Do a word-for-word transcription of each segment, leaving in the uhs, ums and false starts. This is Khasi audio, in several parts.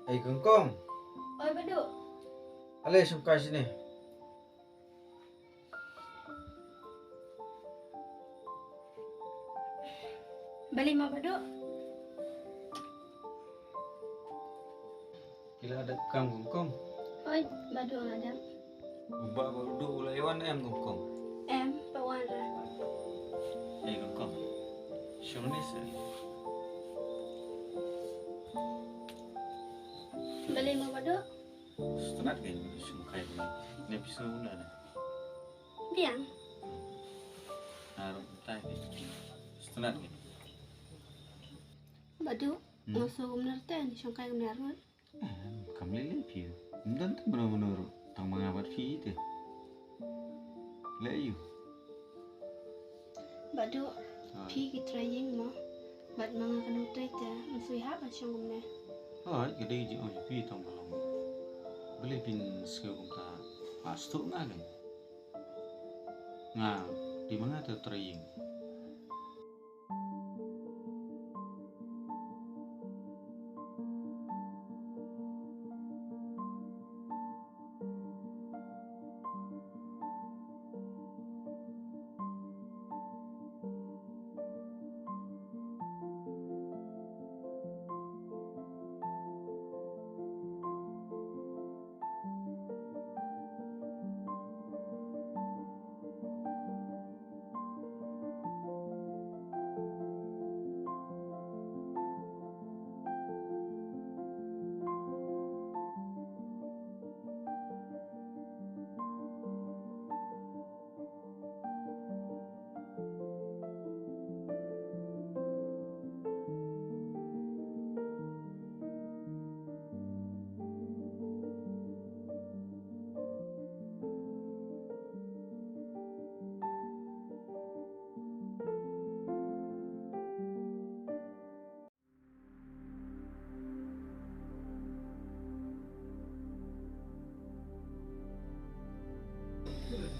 Ei, Kongkong. Oi, Badu. Ale, shongkai shane. Balei mo, Badu? Phi la dep kam, Kongkong? Oi, Badu, nga dep. U Bah Bah Udu u la ïa wan em, Kongkong? Em, pat wan re. Ei, Kongkong. Shong ne se. Balei mo, Badu? Sngewtynnat kein, shongkai kein. Ne phi sngew kumno ne? Biang. Nga ruh kumta kein. Sngewtynnat kein. Badu, hmm, nga sngew kumno te, shongkai kumno ruh. Eh, kam lei lei phi. Ym don te mano mano ruh. Tang ma nga bad phi te. Leh aïu? Badu, ah, phi ki trai ïing mo. Bad ma nga kano trai te, ym sngewbha ban shong kumne. Hooid, ka dei jingong jong phi tang ba long. Balei phin sngew kumta? Ba sdang nga kein. Nga, dei ma nga te u trai ïing.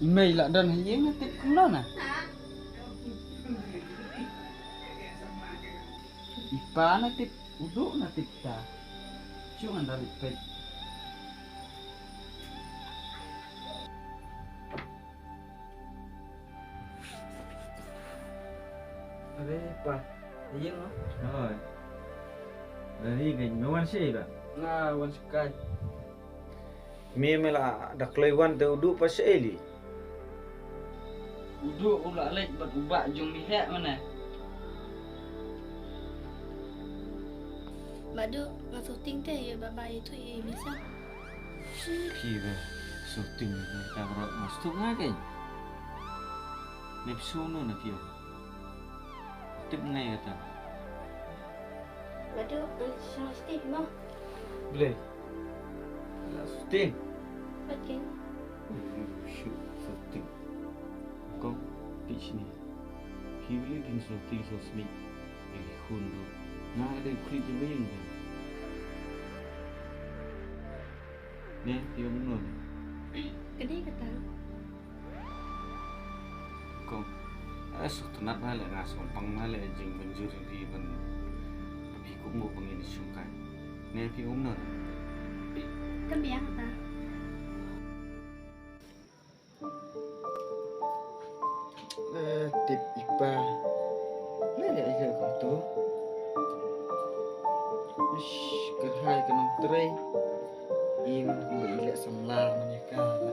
I mei la don ha ïing, na tip kumno na? I pa na tip, u Duh na tip ta. Shu ngan da leit peit. Are pa, ïeng noh. Hooid. Dari ka me wan shaei ba? Nga wan shakai. Me me la da kloi wan te u Duh pat shaei li? U Duh u la leit bad u bah jong me heh mane. Bah Duh, nga sngewthuh te ïa ba ba ïathuh ïa me sa. Phi ba sngewthuh ïa ka baroh, nga sngewthuh nga kein. Ne phi sngewthuh na phi. Tip nga ïa kata. Badu, ang sngewthuh mo. Blei. La sngewthuh. Pat kein. Shu sngewthuh. Kong, phi shini. Phi blei phin sngewthuh sngewsmit. Ïa ki khun ruh. Nga dei u khlieh jong ka ïing ka. Ne, phi ong kumno ne? Ka dei kata. Kong, eh, sngewtynnat bha leh, nga sngewpang bha leh jingmynjur jong phi ban, phi kup nguh ba ngin ïashongkai. Ne phi ong kumno? Ka biang ta. Eh, tip i pa. Leh leh ïa kumto. Ish, kyrhai ka nongtrei. Im kumba i leh samla mane ka la.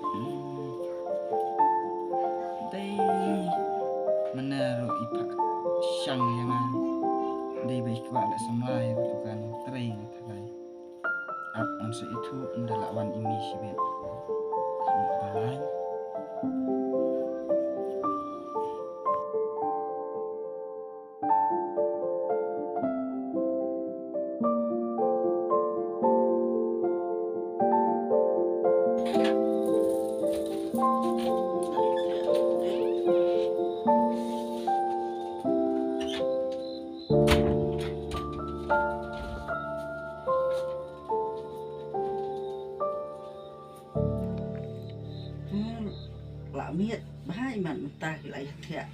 Hmm. Dei. Mane ruh i phah shang ïa nga. Dei ba i kwah leh samla ïa ka tu ka nongtrei nga tharai. Ap ngan sa ithuh ynda la wan i mei shibit. Bye. Hmm, la miet bha i mat mynta ki la ïathiah.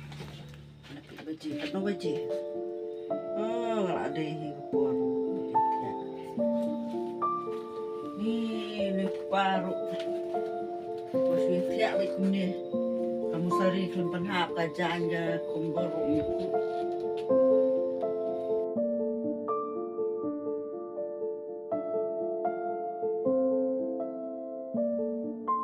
Katno baje, katno baje? Oh, la dei hi ka por. Ïathiah. Baru. Bos ïa thiah bad kumne. Ka musari khlem pynhap ka jaiñ ka kumba ruh ïa ku.